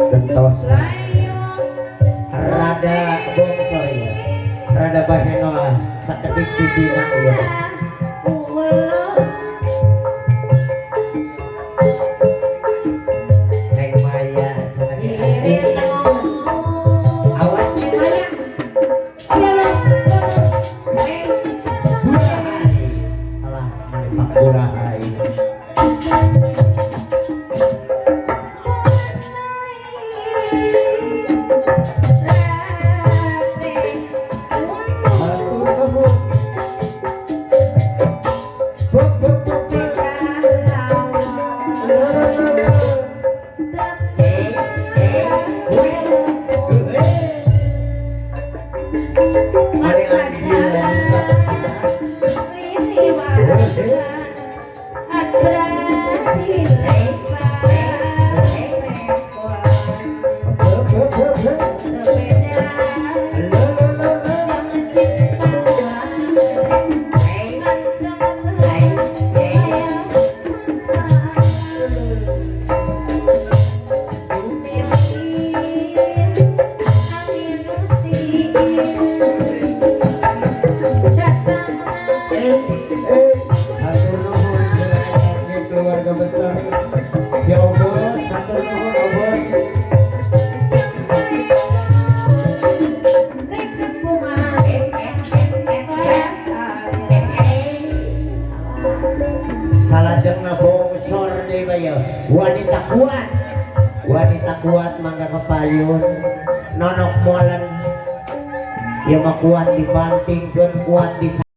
Gentos rada bongso ya, rada baheno lah sakedik dibina ya. Neng Maya sana ge. Awas Neng Maya. Alah, mani pakurahay. Hatur nuhun. Buk buk buk buk. Eh eh weh eh. Mani anjeun. Buk buk buk buk. Lo lo lo lo. Eh eh. Hatur nuhun juragan keluarga besar. Si Obos, hatur nuhun Obos. Salajengna bongsor deui bae wanita kuat. Wanita kuat mangga kepayun. Nonok molen. Ieu mah kuat dibantingkeun, kuat di